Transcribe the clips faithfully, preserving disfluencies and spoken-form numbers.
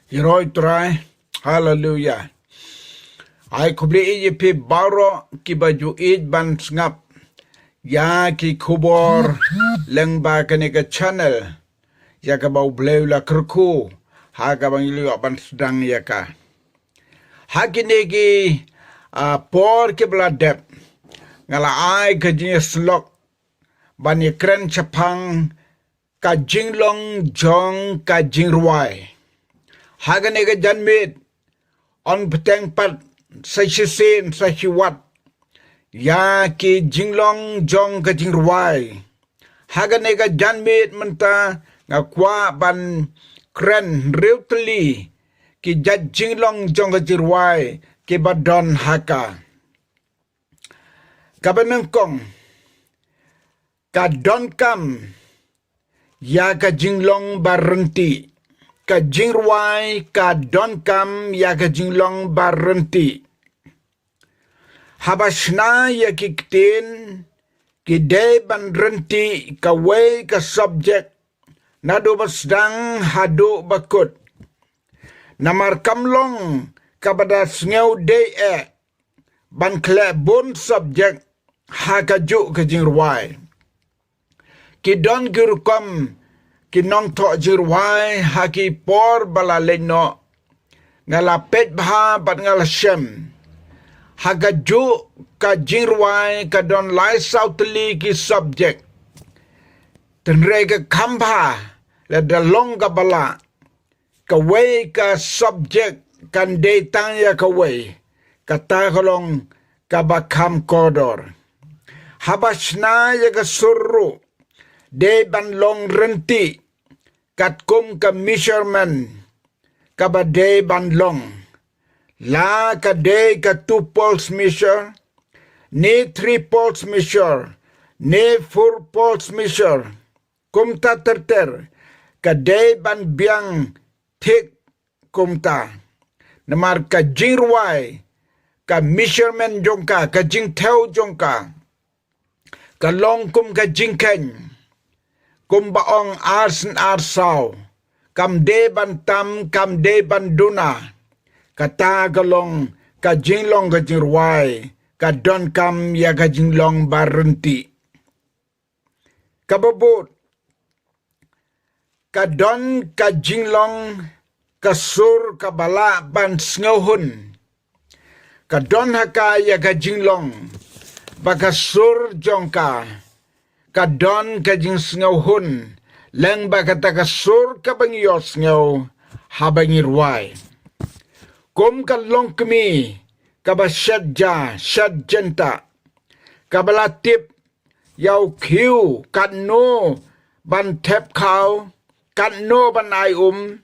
Ïaroh Trai. Haleluya. Ai khublei ïa phi baroh kiba ju ïeit ban sngap ïa ki khubor lyngba kane ka channel ïa kaba U Blei u la kyrkhu ha kaba ngi la ïoh ban sdang ïa ka. Ha kine ki, ah, por kiba la dep nga la ai ka jingïasyllok ban ïakren shaphang ka jinglong jong ka jingrwai. Ha kane ka janmiet yn bteng pat sa shisien sa shiwat ïa ki jinglong jong ka jingrwai. Ha kane ka janmiet mynta nga kwah ban kren hynriew tylli ki jait jinglong jong ka jingrwai kiba don ha ka. Kaba nyngkong, ka donkam ïa ka jinglong ba ryntih. Ka jingrwai ka donkam ïa ka jinglong ba ryntih. Haba shna ïa ki ktien, ki dei ban ryntih kawei ka subject naduh ba sdang haduh ba kut. Namar kam long kaba da sngew dei eh ban khleh bun subject ha kajuh ka jingrwai. Ki don ki rukom ki nongthoh jingrwai ha ki por ba la leit noh. Nga la peit bha bad nga la shem. Ha kajuh ka jingrwai ka don lai saw tylli ki subject. Tynrai ka kham bha lada long kaba lah kawei ka subject kan dei tang ïa kawei, kata ka long kaba kham kordor. Haba shna ïa ka sur ruh dei ban long ryntih katkum ka measurement kaba dei ban long. La ka dei ka two pulse measure, ne three pulse measure, ne four pulse measure. Kumta ter ter, ka dei ban biang thik kumta. Namar ka jingrwai, ka measurement jong ka, ka jingthew jong ka, ka long kum ka jingkheiñ, kumba ong ar sien ar saw, kam dei ban tam, kam dei ban duna. Kata ka long ka jinglong ka jingrwai, ka donkam ïa ka jinglong ba ryntih. Kaba bud, ka don ka jinglong ka sur kaba lah ban sngewhun. Ka don ha ka ïa ka jinglong ba ka sur jong ka, ka don ka jingsngewhun lyngba kata ka sur kaba ngi ïohsngew haba ngi rwai. Kum ka longkmie kaba shet ja shet jynta, kaba la tip ïa u khiew katno ban thep khaw, katno ban ai um,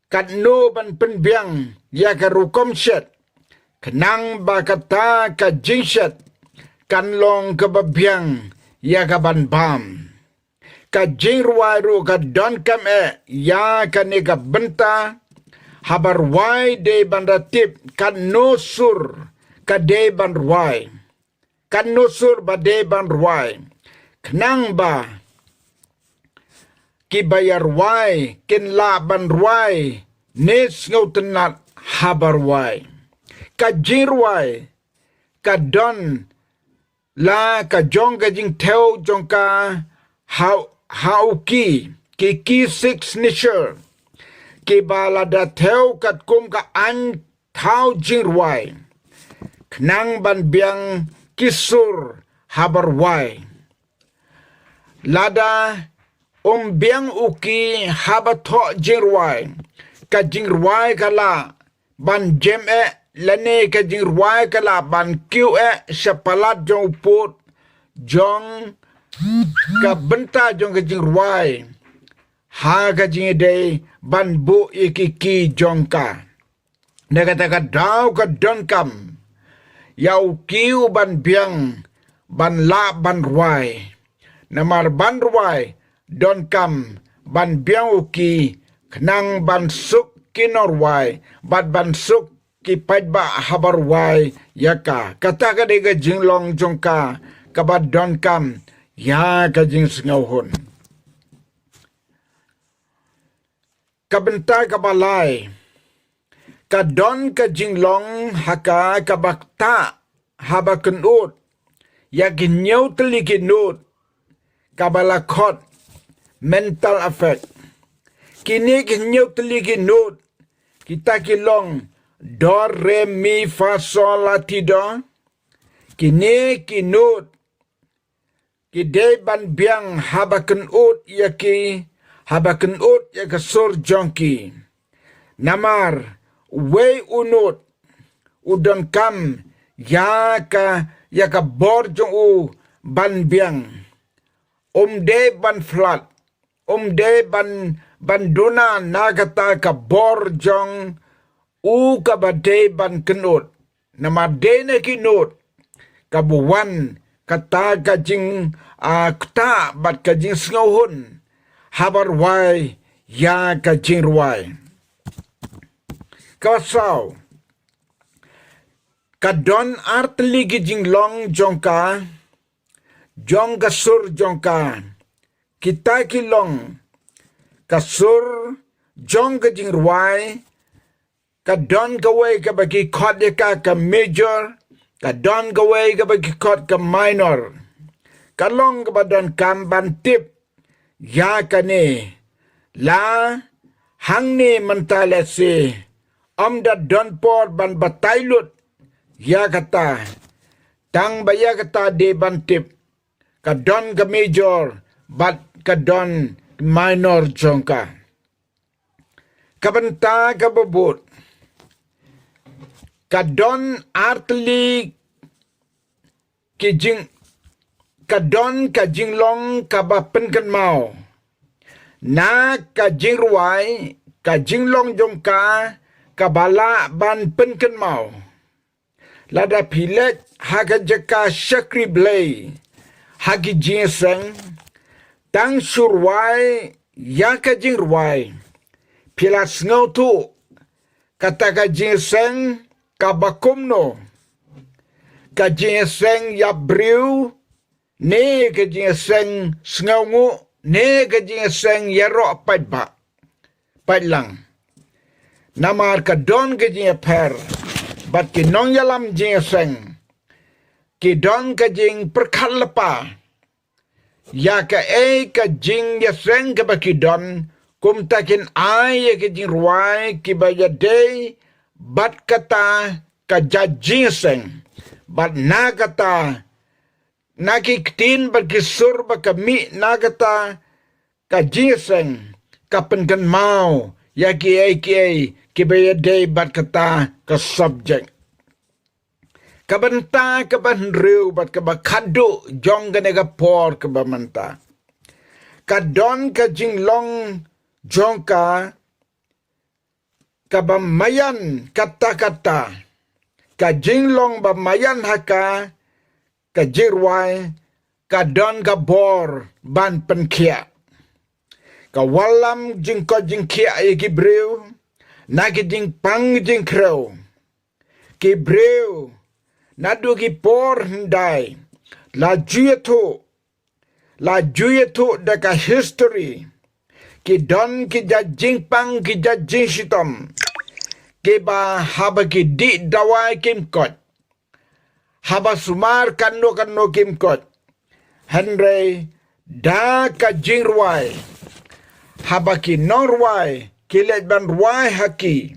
katno ban pynbiang ïa ka rukom shet, khnang ba kata ka jingshet kan long kaba biang ïa ka ban bam. Ka jingrwai ruh ka donkam eh ïa kane ka bynta, haba rwai dei ban da tip katno sur ka dei ban rwai, katno sur ba dei ban rwai, khnang ba kiba ïa rwai kin lah ban rwai ne sngewtynnat haba rwai. Ka jingrwai ka don la ka jong ka jingthew jong ka ha, ha u ki, ki ki six signature, kiba lada thew katkum ka aiñ thaw jingrwai, khnang ban biang ki sur haba rwai. Lada um biang u ki haba thoh jingrwai, ka jingrwai ka lah ban jem eh, lane ka jingrwai ka lah ban kiew eh sha palat jong u pud jong ka bynta jong ka jingrwai, ha ka jingïadei ban buh ïa ki ki jong ka. Na kata ka daw ka donkam ïa u ki u ban biang ban lah ban rwai. Namar ban rwai donkam ban biang u ki, khnang ban suk ki nongrwai bad ban suk ki paidbah haba rwai ïa ka. Kata ka dei ka jinglong jong ka kaba donkam ïa ka jingsngewhun. Ka bynta kaba lai, ka don ka jinglong ha ka kaba ktah haba kynud ïa ki hynñiew tylli ki nud kaba la khot mental affect. Kine ki hynñiew tylli ki nud kita ki long do, re, mi, fa, sol, la, ti, do. Kine ki nud ki dei ban biang haba kynud ïa ki, haba kynud ïa ka sur jong ki. Namar uwei u nud u donkam ïa ka, ïa ka bor jong u ban biang. Um dei ban phla, um dei ban, ban duna na kata ka bor jong u kaba dei ban kynud. Namar dei na ki nud kaba wan kata ka jing, ah, ktah bad ka jingsngewhun haba rwai ïa ka jingrwai. Kaba saw, ka don artylli ki jinglong jong ka, jong ka sur jong ka. Kita ki long ka sur jong ka jingrwai, ka don kawei kaba ki khot ïa ka ka major, ka don kawei kaba ki khot ka minor. Ka long kaba donkam ban tip ïa kane la hangne mynta lehse ym da don por ban batai lut ïa kata. Tang ba ïa kata dei ban tip, ka don ka major bad ka don minor jong ka. Ka bynta kaba bud, ka don artylli ki jing, ka don ka jinglong kaba pynkynmaw na ka jingrwai, ka jinglong jong ka kaba lah ban pynkynmaw. Lada phi leit ha ka jaka shakri Blei ha ki jingïaseng, tang shu rwai ïa ka jingrwai, phi la sngewthuh kata ka jingïaseng kaba kumno? Ka jingïaseng ïap briew, ne ka jingïaseng sngewnguh, ne ka jingïaseng ïaroh paidbah, paidlang? Namar ka don ka jingïapher bad ki nongïalam jingïaseng ki don ka jingpyrkhat lypa ïa kaei ka jingïaseng kaba ki don, kumta kin ai ïa ka jingrwai kiba ïadei bad kata ka jait jingïaseng. Bad na kata, na ki ktien bad ki sur ba ka mih na kata ka jingïaseng, ka pynkynmaw ïa kiei kiei kiba ïadei bad kata ka subject. Ka bynta kaba hynriew bad kaba khadduh jong kane ka por kaba mynta, ka don ka jinglong jong ka kaba maïan katta katta, ka jinglong ba maïan ha ka, ka jingrwai, ka don ka bor ban pynkhiah. Ka wallam jingkoit jingkhiah ïa ki briew na ki jingpang jingkhrew. Ki briew naduh ki por hyndai la ju ïathuh, la ju ïathuh da ka history. Ki don ki jait jingpang, ki jait jingshitom, kiba haba ki dih dawai kim koit, haba sumar kano kano kim koit. Hynrei da ka jingrwai, haba ki nongrwai ki leit ban rwai ha ki,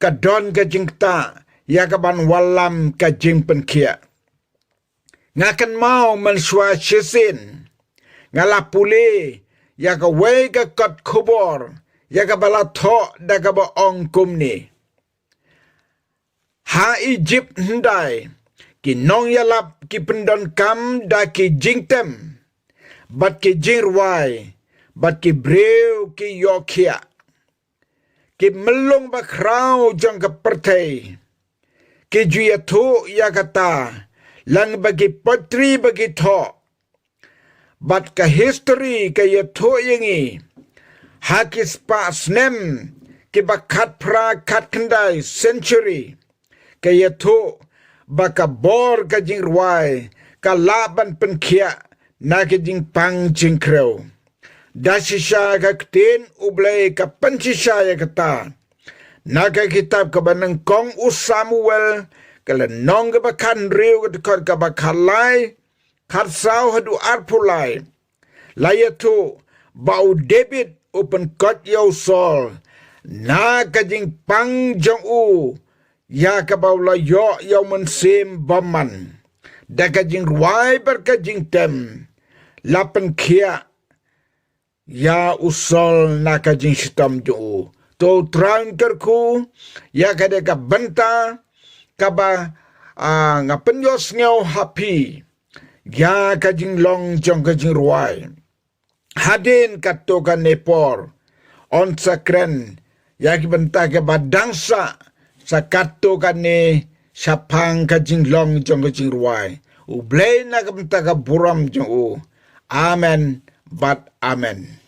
ka don ka jingktah ïa ka ban wallam ka jingpynkhiah. Nga kynmaw mynshuwa shisien nga la pule ïa kawei ka kot khubor ïa kaba la thoh da kaba ong kumne: Ha Egypt hyndai ki nongïalap ki pyndonkam da ki jingtem bad ki jingrwai, bad ki briew ki ïoh khiah. Ki myllung bakhraw jong ka pyrthei ki ju ïathuh ïa kata, lang ba ki poetry ba ki thoh, bad ka history ka ïathuh ïa ngi ha ki spah snem kiba khatphra khatkhyndai century. Ka ïathuh ba ka bor ka jingrwai ka lah ban pynkhiah na ka jingpang jingkhrew. Da shisha ka ktien U Blei ka pynshisha ïa kata. Na ka kitab kaba nyngkong u Samuel, ka lynnong kaba khathynriew, ka dkhot kaba khatlai, khatsaw haduh arphew lai. La ïathuh ba u David u pynkoit ïa u Saul na ka jingpang jong u, ïa kaba u la ïoh ïa u mynsiem bymman. Da ka jingrwai bad ka jingtem, la pynkhiah ïa u Saul na ka jingshitom jong u. To U Trai un kyrkhu ïa ka dei ka bynta kaba, ah, nga pynïohsngew ha phi ïa ka jinglong jong ka jingrwai. Hadien katto katne por, yn sa kren ïa ki bynta kiba dang sah, sa katto katne shaphang ka jinglong jong ka jingrwai. U Blei na ka bynta ka burom jong u. Amen bad amen.